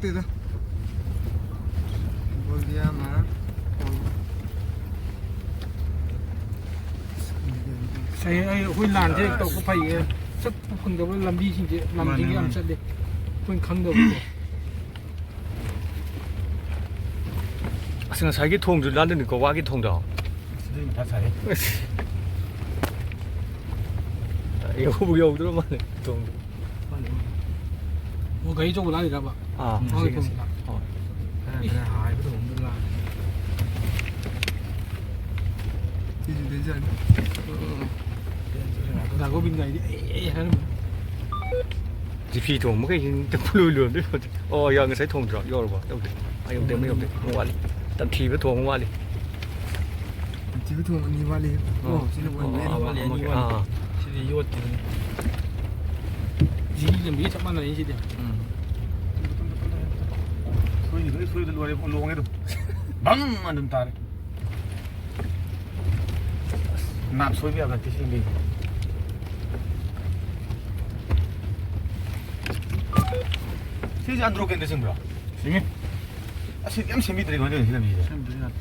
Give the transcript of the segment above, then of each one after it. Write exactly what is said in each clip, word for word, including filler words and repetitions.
ꯅꯠꯇꯦꯗ꯫ ꯕꯣꯜꯗꯤꯌꯥ ꯑꯃ꯫ ꯉꯁꯥꯏ ꯑꯩ, ꯑꯩꯈꯣꯏ ꯂꯥꯟꯁꯦ ꯇꯧꯕ ꯐꯩꯌꯦ꯫ ꯆꯠꯄ ꯐꯪꯗꯕ ꯂꯝꯕꯤꯁꯤꯡꯁꯦ, ꯂꯝꯁꯤꯡꯁꯦ ꯃꯥꯅꯦ, ꯌꯥꯝ ꯃꯥꯅꯦ꯫ ꯆꯠꯂꯦ꯫ ꯑꯩꯈꯣꯏꯅ ꯈꯪꯗꯕꯀꯣ꯫ ꯑꯁ, ꯉꯁꯥꯏꯒꯤ ꯊꯣꯡꯁꯨ ꯂꯥꯟꯗꯣꯏꯅꯤꯀꯣ, ꯋꯥꯒꯤ ꯊꯣꯡꯗꯣ꯫ ꯑꯁ, ꯑꯗꯨꯗꯤ ꯃꯊꯥ ꯁꯥꯏꯍꯦ꯫ ꯑꯁ꯫ ꯌꯧꯕꯨ ꯌꯧꯗ꯭ꯔꯣ ꯃꯥꯜꯂꯦ ꯊꯣꯡꯗꯣ꯫ ꯃꯥꯅꯦ, ꯃꯥꯅꯦ꯫ ꯑꯣ, ꯒꯥꯔꯤ ꯑꯆꯧꯕ ꯂꯥꯛꯏꯔꯕ? ꯑꯥ꯫ ꯃꯥꯒꯤ ꯉꯁꯤ, ꯉꯁꯤ꯫ ꯊꯣꯡꯁꯤꯅ? ꯍꯣꯏ꯫ ꯈꯔ, ꯈꯔ ꯍꯥꯏꯕ ꯊꯣꯡꯗꯣ ꯂꯥꯛꯑꯦ꯫ ꯁꯤꯁꯨ ꯗꯦꯟꯖꯔꯅꯤ꯫ ꯗꯥ ꯒꯣꯕꯤꯟꯗ ꯍꯥꯏꯗꯤ ꯑꯦ, ꯑꯦ ꯍꯥꯏꯔꯝꯕꯅꯤ꯫ ꯖꯤꯐꯤ ꯊꯣꯡꯕ ꯀꯩꯁꯤꯅ ꯄꯨꯂꯣꯏ ꯂꯣꯏꯔꯝꯗꯣꯏ ꯄꯣꯠꯇꯦ꯫ ꯑꯣ, ꯌꯥ, ꯉꯁꯥꯏ ꯊꯣꯡꯗ꯭ꯔꯣ? ꯌꯧꯔꯕꯣ? ꯌꯧꯗꯦ꯫ ꯑꯥ, ꯌꯧꯗꯦ, ꯑꯃ ꯌꯧꯗꯦ꯫ ꯑꯃ ꯋꯥꯠꯂꯤ꯫ ꯇꯝꯊꯤꯕ ꯊꯣꯡ ꯑꯃ ꯋꯥꯠꯂꯤ꯫ ꯇꯝꯊꯤꯕ ꯊꯣꯡ ꯑꯅꯤ ꯋꯥꯠꯂꯤ꯫ ꯑꯣ, ꯑꯣ, ꯁꯤꯅ ꯑꯣ, ꯑꯣꯏꯕ꯫ ꯑꯅꯤ ꯑꯥ, ꯋꯥꯠꯂꯤ, ꯑꯃ, ꯑꯅꯤ ꯋꯥꯠꯂꯤ꯫ ꯑꯥ, ꯑꯥ꯫ ꯁꯤꯗꯤ ꯌꯣꯠꯇꯦ꯫ ꯖꯤꯔꯤ ꯂꯝꯕꯤꯒ ꯆꯞ ꯃꯥꯟꯅꯩ ꯁꯤꯗꯤ꯫ ꯎꯝ꯫ ꯁꯣꯏꯅꯤ, ꯂꯣꯏ ꯁꯣꯏꯗ ꯂꯣꯏꯔꯦ, ꯂꯣꯡꯉꯦ ꯑꯗꯨꯝ꯫ ꯕꯪ ꯑꯗꯨꯝ ꯇꯥꯔꯦ꯫ ꯅꯥꯞ ꯁꯣꯏꯕ ꯌꯥꯕ ꯅꯠꯇꯦ ꯁꯤꯗꯤ꯫ ꯁꯤꯁꯦ ꯑꯟꯗ꯭ꯔꯣ ꯀꯦꯟꯗ꯭ꯔ ꯆꯤꯡꯕ꯭ꯔꯣ? ꯆꯤꯡꯉꯤ꯫ ꯑꯁꯤꯗꯤ ꯌꯥꯝ ꯁꯦꯝꯕꯤꯗ꯭ꯔꯦ ꯀꯃꯥꯏꯅ ꯇꯧꯔꯤꯅꯣ ꯁꯤ ꯂꯝꯕꯤꯁꯦ? ꯁꯦꯝꯗ꯭ꯔꯤ ꯌꯥꯗꯦ꯫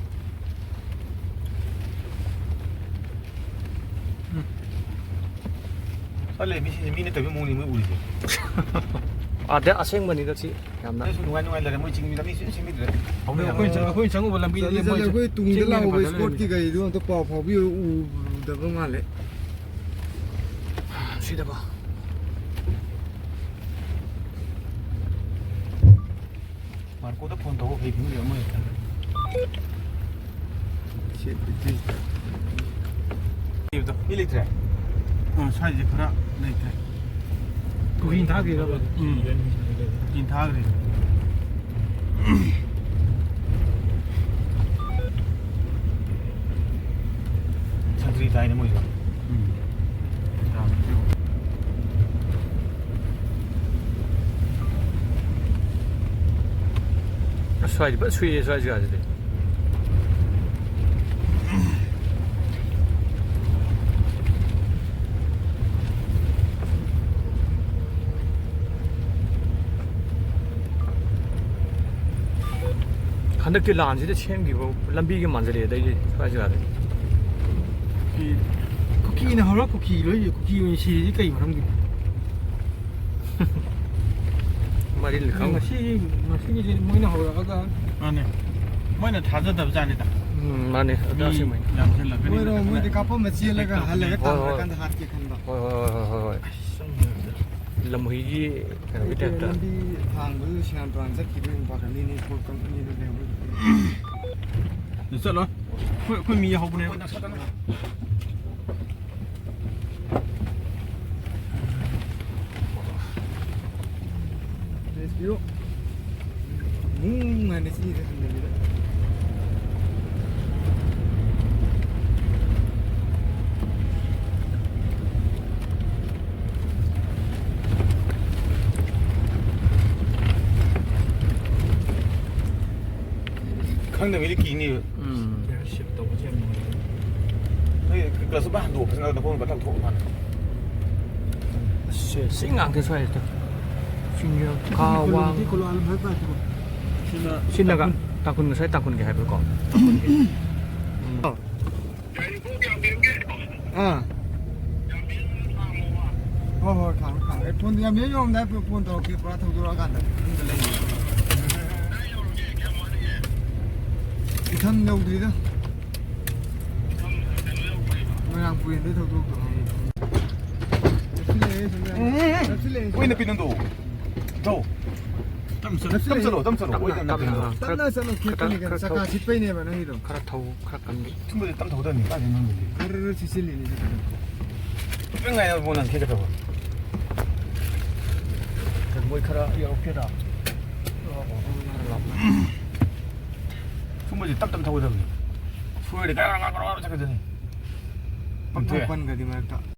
ꯎꯝ꯫ ꯆꯠꯂꯦ, ꯃꯤꯁꯤꯡꯁꯦ ꯃꯤꯅ ꯇꯧꯕ ꯃꯑꯣꯡꯅꯤ ꯃꯣꯏ ꯎꯔꯤꯁꯦ꯫ ꯑꯗ ꯑꯁꯦꯡꯕꯅꯤꯗ ꯁꯤ꯫ ꯌꯥꯝꯅ꯫ ꯑꯩꯁꯨ ꯅꯨꯡꯉꯥꯏ ꯅꯨꯡꯉꯥꯏ ꯂꯩꯔꯦ, ꯃꯣꯏ ꯆꯤꯡ ꯃꯤꯗ ꯃꯤ ꯁꯨꯡꯁꯦꯝ ꯁꯦꯝꯕꯤꯗ꯭ꯔꯦ꯫ ꯑꯩꯈꯣꯏ ꯆꯪ-, ꯑꯩꯈꯣꯏ ꯆꯪꯉꯨꯕ ꯂꯝꯕꯤꯗꯨꯗꯤ ꯆꯠꯂꯦ, ꯆꯠꯂꯦ, ꯃꯣꯏ ꯑꯩꯈꯣꯏ ꯇꯨꯡꯗ ꯆꯤꯡꯅ ꯂꯥꯛꯍꯧꯕ ꯐꯖꯅ ꯏꯁꯀꯣꯔꯠꯀꯤ ꯂꯩꯔꯝꯃꯤꯗ꯫ ꯒꯥꯔꯤꯗꯨ ꯑꯝꯇ ꯄꯥꯎ ꯐꯥꯎꯕꯤꯌꯨ, ꯎꯗꯕ ꯃꯥꯜꯂꯦ꯫ ꯁꯤꯗꯀꯣ꯫ ꯃꯥꯔꯀꯣꯗ ꯐꯣꯟ ꯇꯧꯕ ꯐꯩ ꯈꯪꯗꯦ ꯑꯃ ꯍꯦꯛꯇ꯫ ꯁꯦꯠ ꯕ꯭ꯔꯤꯇꯤꯁꯇ꯫ ꯃꯤ ꯂꯩꯇ꯭ꯔꯦ? ꯑꯥ, ꯁ꯭ꯋꯥꯏꯁꯦ ꯈꯔ ꯂꯩꯇ꯭ꯔꯦ꯫ ꯀꯨꯀꯤ ꯊꯥꯈ꯭ꯔꯤꯔꯕ? ꯎꯝ꯫ ꯀꯨꯀꯤ ꯊꯥꯈ꯭ꯔꯦ꯫ ꯁꯟꯇ꯭ꯔꯤ ꯇꯥꯏꯅꯦ ꯃꯣꯏꯁꯨ꯫ ꯎꯝ꯫ ꯑꯁ, ꯁ꯭ꯋꯥꯏꯗꯤ ꯐꯖꯅ ꯁꯨꯏꯌꯦ, ꯁ꯭ꯋꯥꯏ ꯖꯒꯥꯁꯤꯗꯤ꯫ ꯍꯟꯗꯛꯀꯤ ꯂꯥꯟꯁꯤꯗ ꯁꯦꯝꯈꯤꯕ ꯂꯝꯕꯤꯒ ꯃꯥꯟꯁꯤꯜꯂꯛꯑꯦ ꯑꯗꯩꯗꯤ ꯁ꯭ꯋꯥꯏ ꯖꯒꯥꯗꯗꯤ꯫ ꯀꯨꯀꯤ-, ꯀꯨꯀꯤꯅ ꯍꯧꯔ ꯀꯨꯀꯤ ꯂꯣꯏ ꯀꯨꯀꯤ ꯑꯣꯏꯅ ꯁꯤꯔꯤꯁꯤ ꯀꯩ ꯃꯔꯝꯒꯤꯅꯣ? ꯃꯔꯤꯜ ꯈꯪ-, ꯉꯁꯤꯒꯤ, ꯉꯁꯤꯒꯤꯁꯦ ꯃꯣꯏꯅ ꯍꯧꯔꯛꯑꯒ ꯃꯥꯅꯦ꯫ ꯃꯣꯏꯅ ꯊꯥꯖꯗꯕ ꯖꯥꯠꯅꯤꯗ꯫ ꯎꯝ, ꯃꯥꯅꯦ꯫ ꯑꯗ ꯃꯤ ꯑꯁꯦꯡꯕꯩꯅꯦ꯫ ꯌꯥꯝꯁꯤꯜꯂꯛꯀꯅꯤ꯫ ꯃꯣꯏꯅ, ꯃꯣꯏꯗꯤ ꯀꯥꯞꯄꯝꯃ ꯆꯦꯜꯂꯒ ꯍꯜꯂꯒ ꯍꯣꯏ, ꯍꯣꯏ꯫ ꯇꯥꯟꯅꯔꯀꯥꯟꯗ ꯍꯥꯠꯀꯦ ꯈꯟꯕ꯫ ꯍꯣꯏ, ꯍꯣꯏ, ꯍꯣꯏ, ꯍꯣꯏ, ꯍꯣꯏ꯫ ꯑꯁ, ꯂꯝꯍꯨꯏꯒꯤ ꯀꯩꯅꯣꯒꯤ ꯇꯥꯏꯞꯇ꯫ ꯂꯝꯕꯤ ꯊꯥꯡꯕꯗꯨ ꯁꯦꯔꯥꯟ ꯇꯨꯔꯥꯟ ꯆꯠꯈꯤꯕ ꯄꯥꯈꯠꯂꯤꯅꯦ, ꯄꯣꯠ ꯀꯝꯄꯅꯤꯗꯨ ꯂꯩꯍꯧꯕꯗꯨꯗꯤ꯫ ꯑꯗꯨ ꯆꯠꯂꯣ꯫ ꯑꯩꯈꯣꯏ, ꯑꯩꯈꯣꯏ ꯃꯤ ꯌꯥꯎꯍꯧꯕꯅꯦꯕ꯫ ꯔꯦꯁ ꯄꯤꯌꯨ꯫ ꯃꯨꯡ ꯍꯥꯏꯅ ꯆꯤꯗ ꯍꯟꯗꯕꯤꯗ꯫ ꯈꯪꯗꯕꯤꯗ ꯀꯤꯅꯤꯕ꯫ ꯎꯝ꯫ ꯒꯤꯌꯔ ꯁꯤꯐ ꯇꯧꯕꯁꯦ ꯌꯥꯝ ꯅꯨꯡꯉꯥꯏꯇꯦ꯫ ꯅꯣꯏ ꯀ꯭ꯂꯁ ꯑꯃ ꯍꯟꯗꯣꯛꯑꯣ, ꯐꯖꯅ ꯅꯈꯣꯡ ꯐꯖꯅ ꯊꯣꯛꯑꯣ ꯃꯥꯅ꯫ ꯑꯁ, ꯁꯤ ꯉꯥꯛꯇ ꯁ꯭ꯋꯥꯏꯁꯤꯗ꯫ ꯁꯤꯡꯖ, ꯈꯥ, ꯋꯥꯡ꯫ ꯁꯤꯅ ꯁꯤꯅꯒ ꯇꯥꯡꯈꯨꯜ꯫ ꯇꯥꯡꯈꯨꯜ ꯉꯁꯥꯏ ꯇꯥꯡꯈꯨꯜꯒꯤ ꯍꯥꯏꯕꯀꯣ? ꯇꯥꯡꯈꯨꯜꯒꯤ꯫ ꯎꯝ꯫ ꯑꯥ꯫ ꯍꯣꯏ, ꯍꯣꯏ, ꯈꯥꯝꯃꯦ, ꯈꯥꯝꯃꯦ꯫ ꯑꯩ ꯐꯣꯟ ꯌꯥꯝ ꯍꯦꯛ ꯌꯧꯔꯝꯗꯥꯏ ꯐꯣꯟ ꯇꯧꯔꯛꯀꯦ, ꯄꯨꯔꯥ ꯊꯧꯗꯣꯔꯛꯑꯀꯥꯟꯗ ꯌꯨꯝꯗ ꯂꯩ꯫ ꯏꯊꯟ ꯌꯧꯗ꯭ꯔꯤꯗ꯫ ꯃꯣꯏꯔꯥꯡ ꯄꯨꯔꯦꯟꯗꯩ ꯊꯧꯗꯣꯔꯛꯇꯣ ꯉꯥꯏꯔꯤ꯫ ꯅꯛꯁꯤꯜꯂꯛꯑꯦ, ꯁꯨꯝ ꯌꯥꯝ ꯎꯝ, ꯎꯝ, ꯎꯝ꯫ ꯅꯛꯁꯤꯜꯂꯛꯑꯦ, ꯁꯨꯝ ꯀꯨꯏꯅ ꯌꯥꯝ꯫ ꯄꯤ ꯅꯪꯗꯣ꯫ ꯊꯧ꯫ ꯇꯞ ꯆꯠꯂꯣ, ꯅꯛꯁꯤꯜꯂꯛꯑꯦ꯫ ꯇꯞ ꯆꯠꯂꯣ, ꯇꯞ ꯆꯠꯂꯣ꯫ ꯇꯞꯅ, ꯑꯣꯏꯗꯅ ꯇꯞꯅ, ꯅꯛꯁꯤꯜꯂꯛꯑꯦ꯫ ꯑꯥ, ꯈꯔ, ꯇꯞꯅ ꯆꯠꯂꯣ, ꯈꯤꯇꯪ, ꯈꯦꯠꯄꯅꯤ ꯀꯩꯅꯣ꯫ ꯈꯔ ꯆꯀꯥ ꯊꯧ-, ꯁꯤꯠꯄꯩꯅꯦꯕ ꯅꯪꯒꯤꯗꯣ꯫ ꯈꯔ ꯊꯧ, ꯈꯔ ꯀꯟꯕꯤ꯫ ꯁꯨꯝꯕꯗꯤ ꯇꯞ ꯊꯧꯗꯕꯅꯤ, ꯀꯥꯏꯗꯩ ꯅꯪꯒꯤꯗꯤ? ꯒꯔ ꯒꯔ ꯁꯤꯠꯆꯤꯜꯂꯤꯅꯦ꯫ ꯈꯤꯇꯪ ꯉꯥꯏꯔꯕꯣ ꯅꯪ ꯈꯦꯠꯀꯗꯕ? ꯃꯣꯏ ꯈꯔ ꯌꯧꯔꯛꯀꯦꯗ꯫ ꯁꯨꯝꯕꯁꯦ ꯇꯞ ꯇꯞ ꯊꯧꯒꯗꯕꯅꯤ꯫ ꯁꯣꯏꯔꯗꯤ ꯒꯔ ꯒꯔ ꯒꯔ ꯒꯔ ꯆꯠꯀꯗꯕꯅꯤ꯫ ꯄꯪꯊꯧ ꯄꯟꯒ꯭ꯔꯗꯤ ꯃꯔꯛꯇ꯫